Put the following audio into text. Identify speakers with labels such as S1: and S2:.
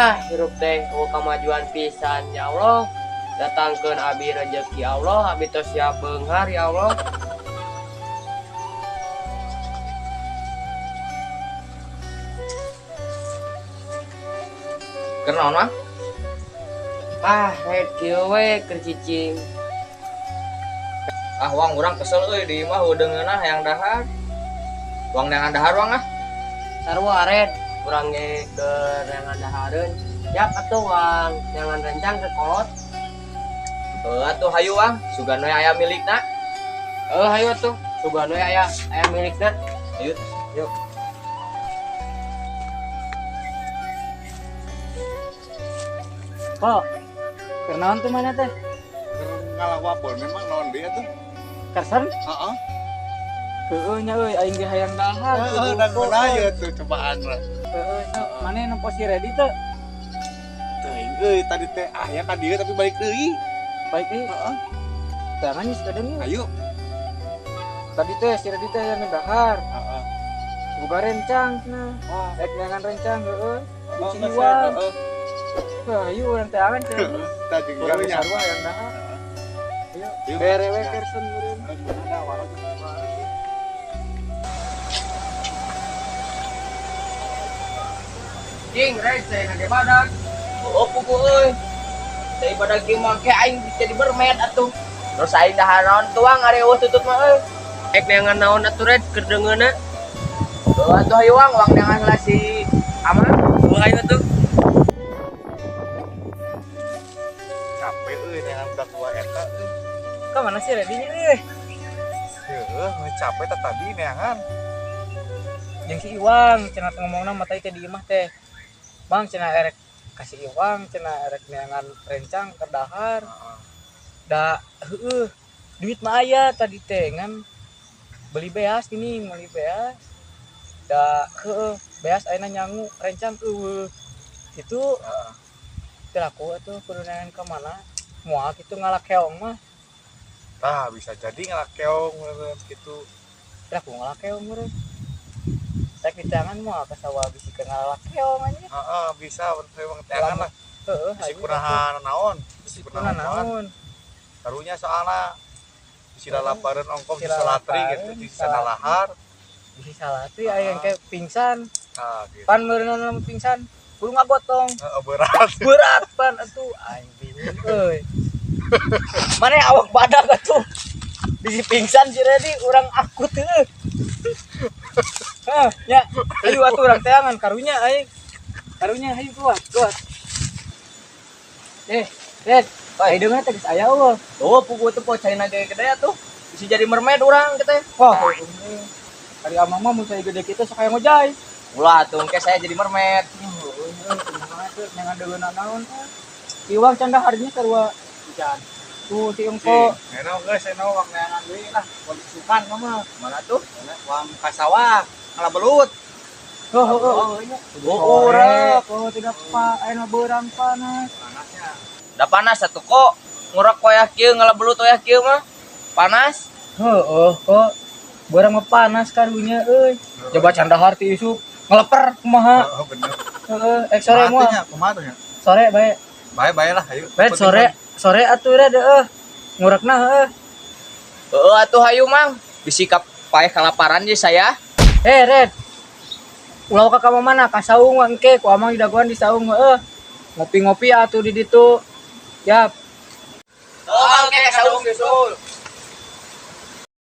S1: Ah, hirup teh euweuh kamajuan pisan, ya Allah. Datangkeun abi rezeki, Allah, abi tos siap beunghar, ya Allah.
S2: Keur naon, Mang?
S1: Ah, rek kieu we keur cicing.
S2: Ah, Wang, urang kesel euy di imah heudeungeunah hayang dahar. Wang, neangan dahar, Wang, ah.
S1: Sarua, Red, urang ge keur neangan dahareun. Yap atuh, Wang, neangan rencang ke kolot.
S2: Heuh atuh hayu, Wang, sugan we aya milikna.
S1: Eh, hayu atuh, sugan we aya aya milikna.
S2: Ayo.
S1: Yuk.
S3: Kok, keur naon tuh mana teh?
S4: Ngalah wapol memang naon dia tuh.
S3: Kersen?
S4: Heeh.
S3: Heueuh nya euy, aing ge hayang dahar.
S4: Heeh, dan mana ya tuh cobaan lah.
S3: Heueuh, mana nempo si Redi teh?
S4: Teuing euy, tadi teh aya ka dieu tapi balik deui.
S3: Baik deui.
S4: Heeh.
S3: Tangan geus kadang yuk.
S4: Ayo.
S3: Tadi teh si Redi teh yang dahar.
S4: Heeh.
S3: Boga rencang cenah.
S4: Wah.
S3: Rek neangan rencang heueuh. Di
S4: Oh,
S3: Ciliwang.
S4: heeh.
S3: Heuh, ayo urang teangan cenah.
S4: Tadi
S3: Urang
S4: nya.
S3: sarua hayang dahar. Ayo,
S4: Yuk.
S3: bere we kersen meureun.
S4: Ada warung.
S2: Jing, Red, saya nage badak. Oh, pugu euy. Saya badak kieu mah ke aing bisa jadi mermaid atuh. Terus aing dahar naon tuh, Wang, ari euweuh tutut mah euy.
S1: Ek neangan naon atuh, Red, keur deungeunna?
S2: Heuh atuh hayu, Wang, Wang neangan heula si Amang.
S1: Heuh, hayu atuh.
S4: Capek euy neangan budak tua eta euy.
S3: Ka mana si Redi nya euy?
S4: Heueuh, capek teh tadi neangan.
S3: Jeung si Iwang cenah teh ngomongna mah teh di imah teh. Bang, cenah erek kasih Iwang cenah erek neangan rencang keur dahar.
S4: Heeh.
S3: Da heueuh, duit mah aya tadi teh ngan beli beas gini, beli beas. Da heueuh, beas ayeuna nyangu, rencang euweuh. Itu
S4: Heeh.
S3: teu laku atuh, kudu neangan ka mana? Moal kitu ngalak keong mah.
S4: Tah, bisa jadi ngalak keong meureun kitu.
S3: Teu laku ngalak keong meureun. Rek diteangan moal ka sawah bisi ke ngalak keong anjir.
S4: Heeh, bisa emang teangan lah.
S3: Heueuh,
S4: Bisi
S3: hayu.
S4: kunahan naon?
S3: Bisi kunahan naon?
S4: Karunya soalna bisi lalapareun ongkoh,
S3: Bisi
S4: bisi salatri gitu,
S3: lalapareun,
S4: bisi sanalahar.
S3: Bisi salatri aya yang kayak pingsan.
S4: Nah, gitu.
S3: Pan meureunna pingsan, kudu ngagotong.
S4: Heeh, berat.
S3: Berat pan atuh, aing bingung euy. Mana awak badak atuh. Bisi pingsan si Redi, urang akut heueuh. Heh, nya, ayo atuh urang teangan karunya aing. Karunya hayu keluar, keluar. Eh, Red, ayo deungeun teh geus aya eueuh.
S2: Oh, pugu teh poe caina ge gede atuh. Bisa jadi mermaid urang teh.
S3: Wah, heueuh. Ari amang mah mun saya gede kitu sok hayang ngojay.
S2: Ulah atuh engke saya jadi mermaid.
S3: Heueuh, kumaha teh neangan deungeunna naon teh. Iwang can daharnya sarua
S4: Can.
S3: Tuh si Engko.
S4: Eno geus, eno wang neangan deui lah, wang susukan mah.
S2: Mana tuh?
S4: Wang ka sawah, ngala belut.
S3: Oh, oh, oh.
S2: Oh, urang.
S3: Oh, tidak pak, ayeuna beurang panas.
S4: Panasnya.
S2: Da panas atuh kok. Ngurek wayah kieu ngala belut wayah kieu mah. Panas.
S3: Heeh, kok beurang mah panas karunya euy. Coba can dahar ti isuk ngeleper kumaha.
S4: Heeh, bener.
S3: Heeh, ek sore moal.
S4: Kumaha tuh nya?
S3: Sore bae.
S4: Bae bae lah, ayo.
S3: Bae sore, sore atuh Red heueuh. Ngurekna heueuh.
S2: Heueuh atuh hayu, Mang. Bisi ka paeh kalaparan ye saya.
S3: Eh, Red. Ulah ka ka mana? Ka saung engke ku amang didagoan di saung heueuh. Ngopi-ngopi atuh di ditu. Yap.
S2: Oh, Mang, ke saung nyusul.